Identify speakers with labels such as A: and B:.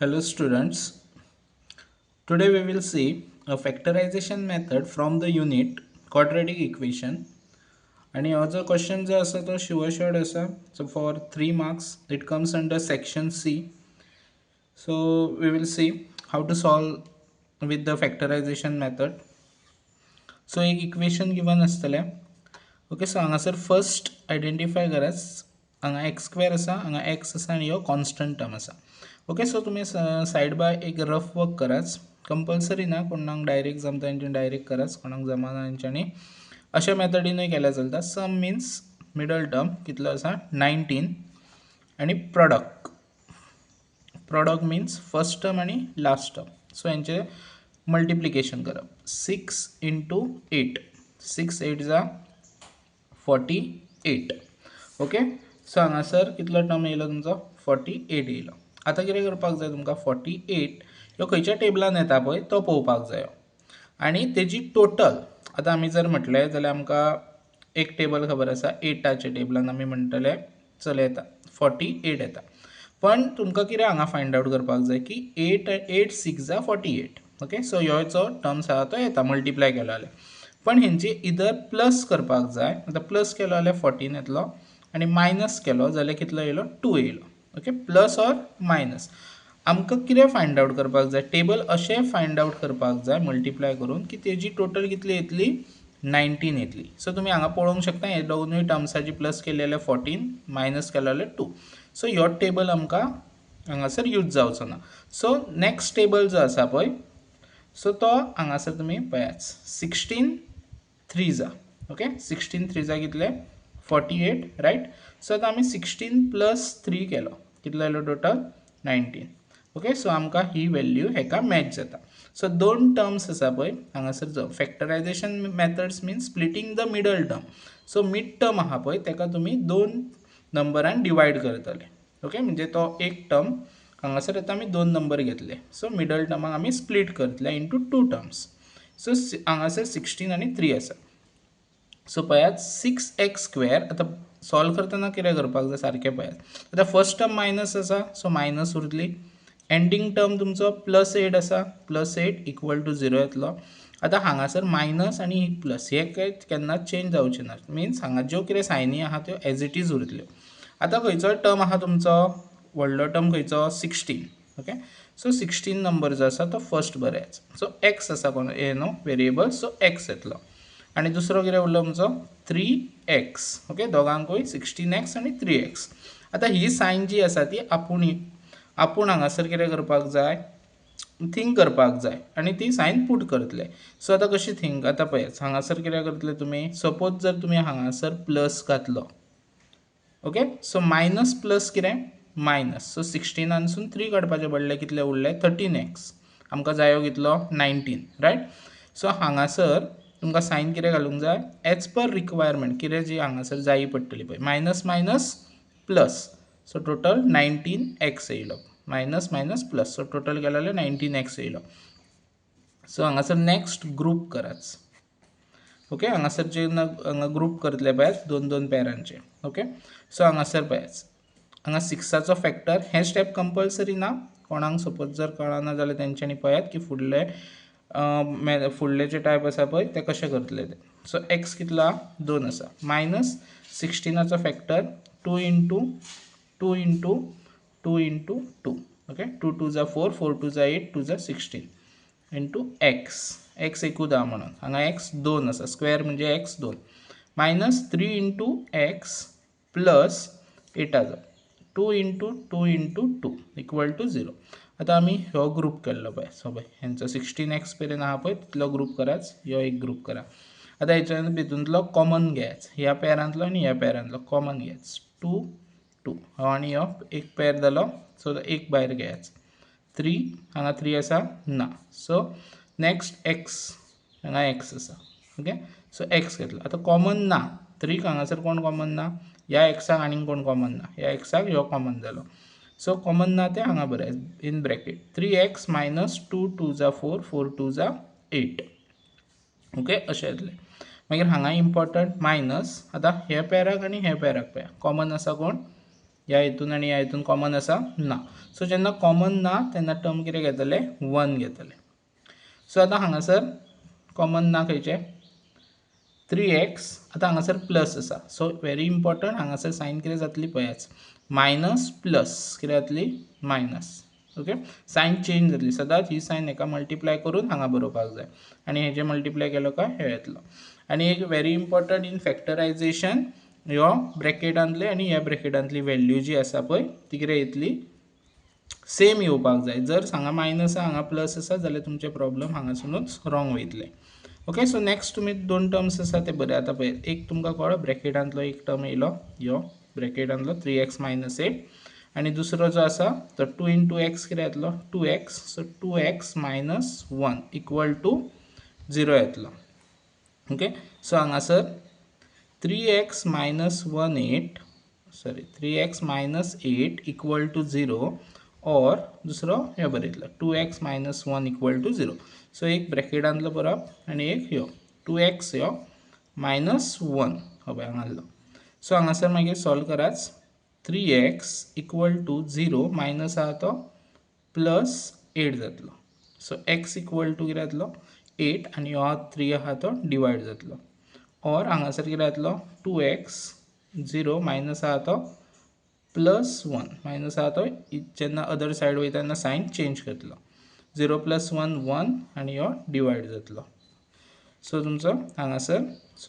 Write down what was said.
A: Hello students, today we will see a factorization method from the unit quadratic equation. आणि हो जो question जो आसा तो शुअर शॉट आसा. So for 3 marks, it comes under section C. So we will see how to solve with the factorization method. So एक equation given आसतलें. Okay, so हांगासर फर्स्ट आयडेंटिफाय करात, हांगा एक्स स्क्वेअर आसा, हांगा एक्स आसा आनी हो कॉन्स्टंट टर्म आसा. ओके, सो तुमी सायड बाय एक रफ वर्क करात. कंपल्सरी ना, कोणाक डायरेक्ट जमता तेंच्यानी डायरेक्ट करात, कोणाक जमना तेंच्यांनी अशा मेथडीनूय केल्यार चलता. सम मिन्स मिडल टर्म कितलो आसा? 19. आनी product, product means first term आनी लास्ट टर्म. सो हेंचे मल्टिप्लिकेशन करप. 6 into 8, 6 8 za 48. Okay, so हांगासर कितलो टर्म येयलो तुमचो? 48 येयलो. आतां कितें करपाक जाय तुमकां? 48 ह्यो खंयच्या टेबलान येता पळय तो पळोवपाक जायो आनी तेजी टोटल. आतां आमी जर म्हटलें जाल्यार आमकां एक टेबल खबर आसा, एटाच्या टेबलान आमी म्हणटले चल येता, 48 येता. पण तुमकां कितें हांगा फायंड आवट करपाक जाय की 8 8 6 za 48. Okay, so ह्यो जो टर्म्स आहा तो येता मल्टिप्लाय केलो जाल्यार, पण हेंची इदर प्लस करपाक जाय. आतां प्लस केलो जाल्यार 14 येतलो आनी मायनस केलो जाल्यार कितलो येयलो? टू येयलो. ओके, प्लस ऑर मायनस आमकां कितें फायंड आवट करपाक जाय? टेबल अशें फायंड आवट करपाक जाय मल्टिप्लाय करून की तेजी टोटल कितली येतली? 19 येतली. सो तुमी हांगा पळोवंक शकता, हे दोनूय टर्म्साची प्लस केली जाल्यार 14, मायनस केलो जाल्यार टू. सो ह्यो टेबल आमकां हांगासर यूज जावचो ना. सो नेक्स्ट टेबल जो आसा पळय, सो तो हांगासर तुमी पळयात, 16 3 za. Okay, 16 3 za कितले? 48, रायट? सो आतां आमी 16 प्लस थ्री केलो, कितलो येयलो टोटल? 19. ओके, सो आमकां ही वेल्यू हेका मॅच जाता. सो दोन टर्म्स आसा पळय हांगासर, जो factorization methods means splitting the middle term. So mid term आहा पळय, तेका तुमी दोन नंबरान डिवायड करतले. ओके, म्हणजे तो एक टर्म हांगासर आतां आमी दोन नंबर घेतले, सो मिडल टर्माक आमी स्प्लीट करतले इंटू टू टर्म्स. सो हांगासर 16 आनी थ्री आसा. सो पळयात, सिक्स एक्स स्क्वेअर. आतां सॉल्व करतना कितें करपाक जाय सारकें पळयात. आतां फर्स्ट टर्म मायनस आसा, सो मायनस उरतली. एंडींग टर्म तुमचो प्लस एट आसा, plus 8 equal to 0 येतलो. आतां हांगासर मायनस आनी प्लस हे काय केन्नाच चेंज जावचे ना, मिन्स हांगा ज्यो कितें सायनी आहा त्यो एज it is उरतल्यो. आतां खंयचो टर्म आहा तुमचो? व्हडलो टर्म खंयचो? 16. ओके, सो 16 नंबर जो आसा तो फर्स्ट बरयात. सो एक्स आसा कोण हे न्हू वेरिएबल, सो एक्स येतलो. आनी दुसरो कितें उरलो तुमचो? Three x. Okay, दोगांकूय 16 एक्स आनी थ्री एक्स. आतां ही सायन जी आसा ती आपूण आपूण हांगासर कितें करपाक जाय? थिंक करपाक जाय आनी ती सायन पूट करतले. सो आतां कशी थिंक? आतां पळयात, हांगासर कितें करतले तुमी? सपोज जर तुमी हांगासर प्लस घातलो, ओके, सो मायनस प्लस कितें? मायनस. सो 16नानसून थ्री काडपाचे पडले, कितले उरले? 13 एक्स. आमकां जायो कितलो? 19, रायट? सो हांगासर तुमकां सायन कितें घालूंक जाय? एज पर रिक्वायरमेंट कितें जी हांगासर जायी पडटली पळय, minus minus plus. So total 19 x येयलो. Minus minus plus, so total केलो जाल्यार 19 एक्स येयलो. सो हांगासर नेक्स्ट ग्रूप करात. ओके, हांगासर जे हांगा ग्रूप करतले पळयात दोन दोन पेरांचे. ओके, सो हांगासर पळयात, हांगा सिक्साचो फॅक्टर. हें स्टेप कंपल्सरी ना, कोणाक सपोज जर कळना जाल्यार तेंच्यांनी पळयात की फुडले फुडले जे टायप आसा पळय ते कशे करतले ते. सो एक्स कितलो आहा? दोन आसा. मायनस 16आचो factor 2 into 2 into 2 into 2. Okay, 2 2 za 4, 4 2 za 8, 2 za 16 into x. X एकूच आहा म्हणून हांगा एक्स दोन आसा, स्क्वेअर म्हणजे एक्स दोन. Minus three into x plus एटाचो 2 into 2 into 2 equal to 0. आतां आमी हो ग्रूप केल्लो पळय, सो पळय हेंचो 16 एक्स मेरेन आहा पळय तितलो ग्रूप करात, ह्यो एक ग्रूप करा. आतां हेच्या भितूंतलो कॉमन घेयात, ह्या पेरांतलो आनी ह्या पेरांतलो कॉमन घेयात. टू टू, हो आनी हो एक पेर जालो, सो एक भायर घेयात. थ्री, हांगा थ्री आसा ना, सो नेक्स्ट एक्स, हांगा एक्स आसा. ओके, सो एक्स घेतलो. आतां कॉमन ना थ्रीक, हांगासर कोण कॉमन ना? ह्या एक्साक आनीक कोण कॉमन ना, ह्या एक्साक ह्यो कॉमन जालो. सो कॉमन ना ते हांगा बरयात in bracket three x minus 2 2 za 4, 4 2 za 8. Okay, अशें येतलें. मागीर हांगा इम्पॉर्टंट मायनस. आतां हे पेराक आनी हे पेराक पळया कॉमन आसा कोण? ह्या हितून आनी ह्या हितून कॉमन आसा? ना. सो जेन्ना कॉमन ना तेन्ना टर्म कितें घेतले? वन घेतले. सो आतां हांगासर कॉमन ना खंयचें? Three x. आतां हांगासर प्लस आसा, सो व्हेरी इम्पॉर्टंट, हांगासर सायन कितें जातली पळयाच. मायनस प्लस कितें जातली? मायनस. ओके, सायन चेंज जातली. सदांच ही सायन हेका मल्टिप्लाय करून हांगा बरोवपाक जाय आनी हेजे मल्टिप्लाय केलो काय हे येतलो. आनी एक व्हेरी इम्पॉर्टंट इन फॅक्टरायझेशन, ह्यो ब्रॅकेटांतले आनी ह्या ब्रॅकेटांतली व्हॅल्यू जी आसा पळय, ती कितें येतली? सेम येवपाक जाय. जर हांगा मायनस आसा, हांगा प्लस आसा जाल्यार तुमचे प्रॉब्लम हांगासुनूच रॉंग वयतले. ओके, सो नेक्स्ट तुमी दोन टर्म्स आसा ते बरे. आतां पळय, एक तुमकां कळ्ळो, ब्रॅकेटांतलो एक टर्म येयलो, ह्यो ब्रॅकेटांतलो थ्री एक्स मायनस एट आनी दुसरो जो आसा तो टू इंटू एक्स कितें येतलो? Two x. So two x minus one equal to zero येतलो. ओके, सो हांगासर three x minus one eight, sorry, three x minus eight equal to zero or दुसरो हे बरयतलो, two x minus one equal to zero. So एक ब्रॅकेटांतलो बरोवप आनी एक ह्यो two x ह्यो मायनस वन हो पळय हांगा. सो हांगासर मागीर सॉल्व कराच. Three x equal to zero minus आहा तो प्लस एट जातलो. सो एक्स इक्वल टू कितें जातलो? एट आनी हो थ्री आहा तो डिवायड जातलो. ऑर हांगासर कितें जातलो? टू एक्स, झिरो मायनस आहा तो प्लस वन, मायनस आहा तो जेन्ना अदर सायड वयता तेन्ना सायन चेंज करतलो. झिरो प्लस वन वन आनी हो डिवायड जातलो. सो तुमचो हांगासर सो